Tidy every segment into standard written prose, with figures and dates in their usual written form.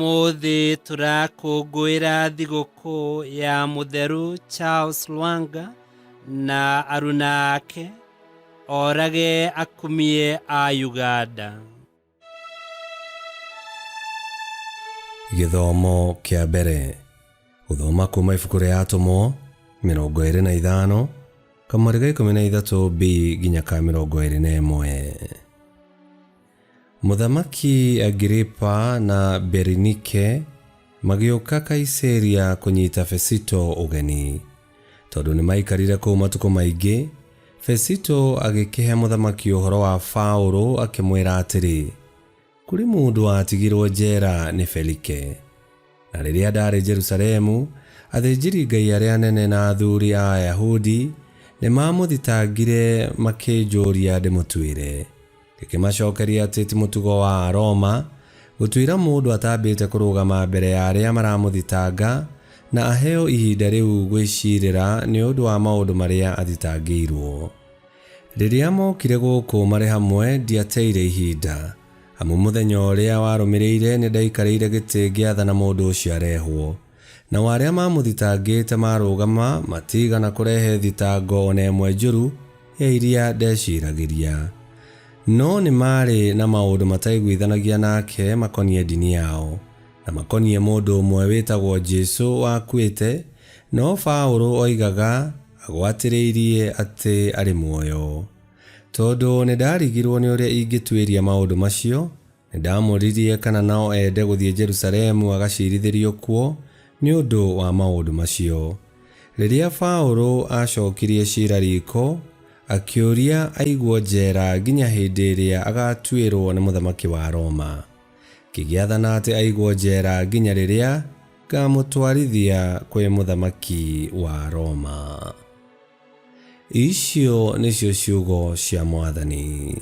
Ũmũthĩ tũrakũngũĩra thigũkũ ya Mũtheru Charles Lwanga na aruna ake orage akumie a Uganda. Gĩthomo kĩa mbere. Gũthoma kuma ibuku rĩa Atũmwo 25 kamweri ga 13 B nginya ka 21. Mũthamaki Agiripa na Berinike magĩũka Kaiseria kũnyita Fesito ũgeni. Tondũ nĩmaikarire kũu matukũ maingĩ, Fesito agĩkĩhe mũthamaki ũhoro wa Paũlũ akĩmwĩra atĩrĩ, Kũrĩ mũndũ watigirwo njeera nĩ Felike. Na rĩrĩa ndaarĩ Jerusalemu, athĩnjĩri-Ngai arĩa anene na athuuri a Ayahudi nĩmamũthitangire makĩnjũũria ndĩmũtuĩre. Ngĩkĩmacookeria atĩ ti mũtugo wa Aroma gũtuĩra mũndũ atambĩte kũrũgama mbere ya arĩa maramũthitanga na aheo ihinda rĩu gwĩciirĩra nĩ ũndũ wa maũndũ marĩa athitangĩirwo. Rĩrĩa mookire gũkũ marĩ hamwe ndiateire ihinda, amu mũthenya ũrĩa warũmĩrĩire nĩndaikarĩire gĩtĩ ngĩathana mũndũ ũcio arehwo. Nao arĩa maamũthitangĩte maarũgama, matiigana kũrehe thitango o na ĩmwe njũru ya iria ndeciragĩria. No nĩ maarĩ na maũndũ mataiguithanagia nake makoniĩ ndini yao, na makoniĩ mũndũ ũmwe wĩtagwo Jesu wakuĩte, no Paulo oigaga agwatĩrĩirie atĩ arĩ muoyo. Tondũ nĩndarigirwo nĩ ũrĩa ingĩtuĩria maũndũ macio, nĩndamũririe kana no ende gũthiĩ Jerusalemu agaciirithĩrio kuo nĩ ũndũ wa maũndũ macio. Rĩrĩa Paũlũ aacokirie ciira riiko, akĩũria aigwo njeera nginya hĩndĩ ĩrĩa agaatuĩrwo nĩ mũthamaki wa Roma. Ngĩgĩathana atĩ aigwo njeera nginya rĩrĩa ngaamũtwarithia kwĩ mũthamaki wa Roma. Icio nĩcio ciugo cia Mwathani.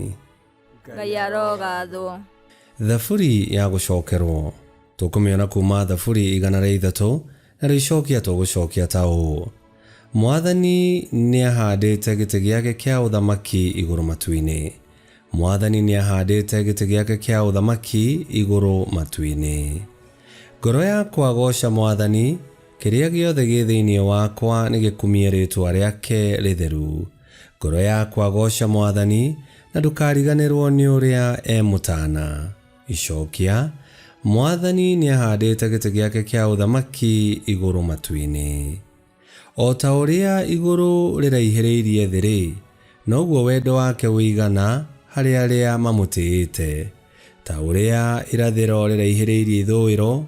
Ngai arogathwo. Thaburi ya gũcokerwo. Tũkũmĩona kuma Thaburi 103, narĩo icokia tũgũcokia ta ũũ: Mwathani nĩahandĩte gĩtĩ gĩake kĩa ũthamaki igũrũ matu-inĩ. Mwathani nĩahandĩte gĩtĩ gĩake kĩa ũthamaki igũrũ matu-inĩ. Ngoro yakwa gooca Mwathani, kĩrĩa gĩothe gĩ thĩinĩ wakwa nĩgĩkumie rĩĩtwa rĩake rĩtheru. Ngoro yakwa gooca Mwathani, na ndũkariganĩrwo nĩ ũrĩa e mũtaana. Icokia, Mwathani nĩahandĩte gĩtĩ gĩake kĩa ũthamaki igũrũ matu-inĩ. O ta ũrĩa igũrũ rĩraihĩrĩirie thĩ-rĩ, noguo wendo wake ũigana harĩ arĩa mamũtĩĩte. Ta ũrĩa irathĩro rĩraihĩrĩirie ithũĩro,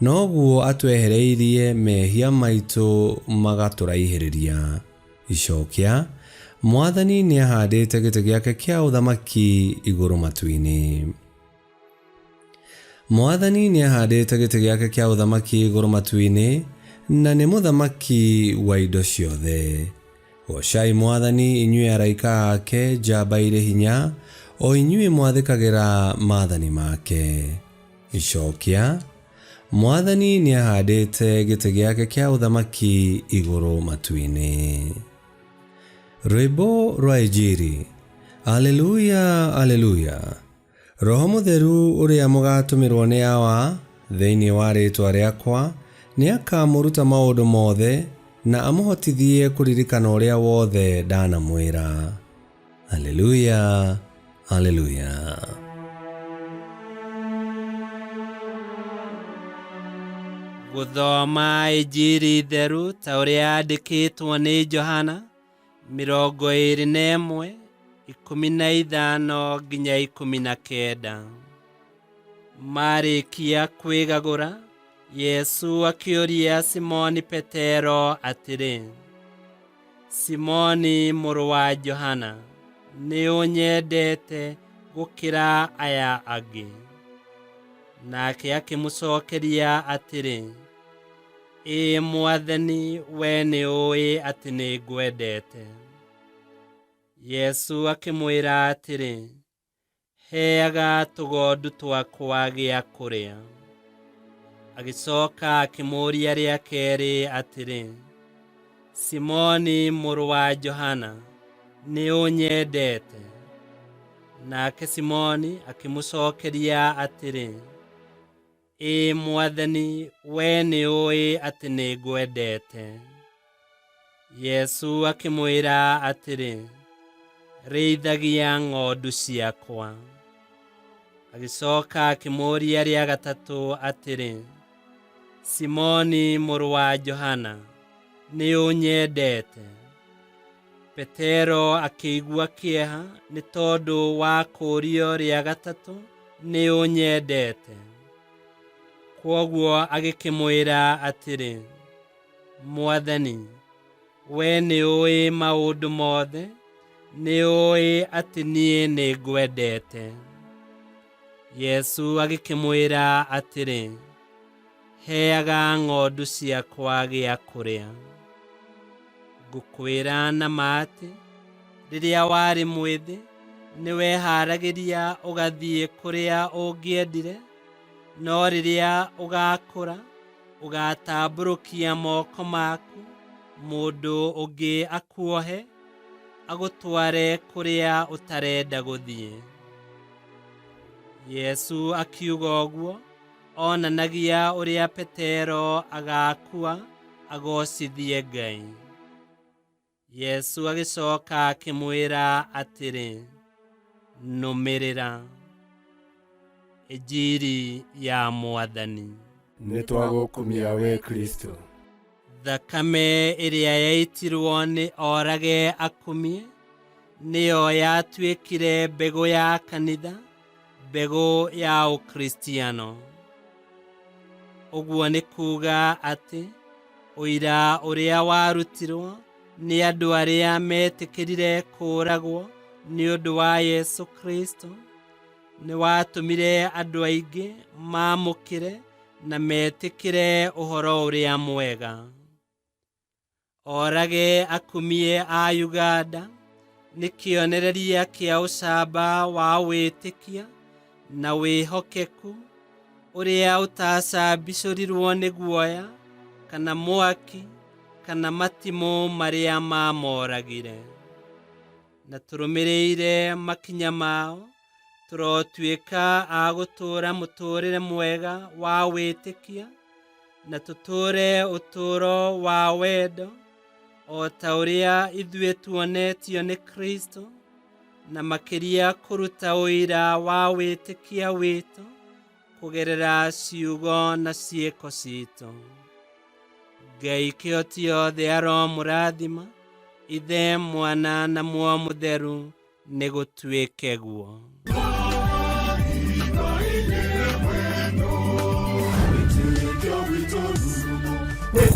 noguo atwehereirie mehia maitũ magatũraihĩrĩria. Icokia, Mwathani nĩahandĩte gĩtĩ gĩake kĩa ũthamaki igũrũ matu-inĩ. Mwathani nĩahandĩte gĩtĩ gĩake kĩa ũthamaki igũrũ matu-inĩ, na nĩ mũthamaki wa indo ciothe. Goocai Mwathani, inyuĩ araika ake, njamba irĩ hinya, o inyuĩ mwathĩkagĩra maathani make. Icokia, Mwathani nĩahandĩte gĩtĩ gĩake kĩa ũthamaki igũrũ matu-inĩ. Rwĩmbo rwa Injiri. Aleluya, Aleluya. Roho Mũtheru ũrĩa mũgaatũmĩrwo nĩ Awa thĩinĩ wa rĩĩtwa rĩakwa, nĩakamũruta maũndũ mothe na amũhotithie kũririkana ũrĩa wothe ndanamwĩra. Aleluya, Aleluya. Gũthoma Injiri theru ta ũrĩa yandĩkĩtwo nĩ Johana 21 15 nginya 19. Marĩkia kwĩgagũra, Yesu akĩũria Simoni Petero atĩrĩ, Simoni mũrũ wa Johana, nĩ ũnyendete gũkĩra aya angĩ? Nake akĩmũcokeria atĩrĩ, Ĩĩ Mwathani, wee nĩ ũĩ atĩ nĩ ngwendete. Yesu akĩmwĩra atĩrĩ, Heaga tũgondu twakwa gĩa kũrĩa. Agĩcoka akĩmũũria rĩa kerĩ atĩrĩ, Simoni mũrũ wa Johana, nĩ ũnyendete? Nake Simoni akĩmũcokeria atĩrĩ, Ĩĩ Mwathani, wee nĩũũĩ atĩ nĩngwendete. Jesũ akĩmwĩra atĩrĩ, Rĩithagia ng'ondu ciakwa. Agĩcoka akĩmũũria rĩa gatatũ atĩrĩ, Simoni mũrũ wa Johana, nĩũnyendete? Petero akĩigua kĩeha nĩ tondũ wa kũũrio rĩa gatatũ, Nĩũnyendete? Kwoguo agĩkĩmwĩra atĩrĩ, Mwathani, wee nĩũĩ maũndũ mothe, nĩũĩ atĩ niĩ nĩngwendete. Jesũ agĩkĩmwĩra atĩrĩ, Heaga ng'ondu ciakwa gĩa kũrĩa. Ngũkwĩra na ma atĩ, rĩrĩa warĩ mwĩthĩ, nĩwehaaragĩria ũgathiĩ kũrĩa ũngĩendire, no rĩrĩa ũgaakũra, ũgaatambũrũkia moko maku, mũndũ ũngĩ akuohe, agũtware kũrĩa ũtarenda gũthiĩ. Jesũ akiuga ũguo, onanagia ũrĩa Petero agaakua agoocithie Ngai. Jesũ agĩcoka akĩmwĩra atĩrĩ, Nũmĩrĩra. Injiri ya Mwathani. Nĩtwagũkumia we Kristo. Thakame ĩrĩa yaitirwo nĩ orage akumie nĩyo yatuĩkire mbegũ ya kanitha, mbegũ ya Ũkristiano. Ũguo nĩ kuuga atĩ ũira ũrĩa warutirwo nĩ andũ arĩa metĩkĩrire kũũragwo nĩ ũndũ wa Yesu Kristo nĩ watũmire andũ aingĩ maamũkĩre na metĩkĩre ũhoro ũrĩa mwega. Orage akumie a Uganda nĩ kĩonereria kĩa ũcamba wa wĩtĩkia na wĩhokeku ũrĩa ũtacambicũrirwo nĩ guoya kana mwaki kana matimũ marĩa mamoragire. Na tũrũmĩrĩire makinya mao, tũrotuĩka a gũtũũra mũtũũrĩre mwega wa wĩtĩkia na tũtũũre ũtũũro wa wendo o ta ũrĩa ithuĩ tuonetio nĩ Kristo, na makĩria kũruta ũira wa wĩtĩkia witũ kũgerera ciugo na ciĩko citũ. Ngai kĩhoti yothe aromũrathima, Ithe, Mwana na Muoyo Mũtheru, nĩ gũtuĩke guo.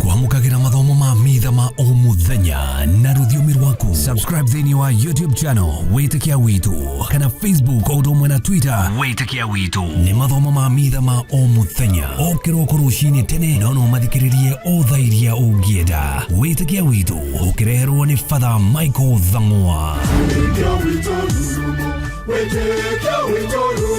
Kwamũkagĩra mathomo ma mitha ma o mũthenya na rũthiomi rwaku. Subscribe thĩinĩ wa YouTube channel Wĩtĩkia Witũ kana Facebook o ũndũ ũmwe na Twitter Wĩtĩkia Witũ. Nĩ mathomo ma mitha ma o mũthenya o kĩroko rũcinĩ tene, no no mathikĩrĩrie o thaa iria ũngĩenda. Wĩtĩkia Witũ ũkĩreherwo nĩ Father Michael Thang'wa. Wĩtĩkia witũ rurumo, wĩtĩkia witũ.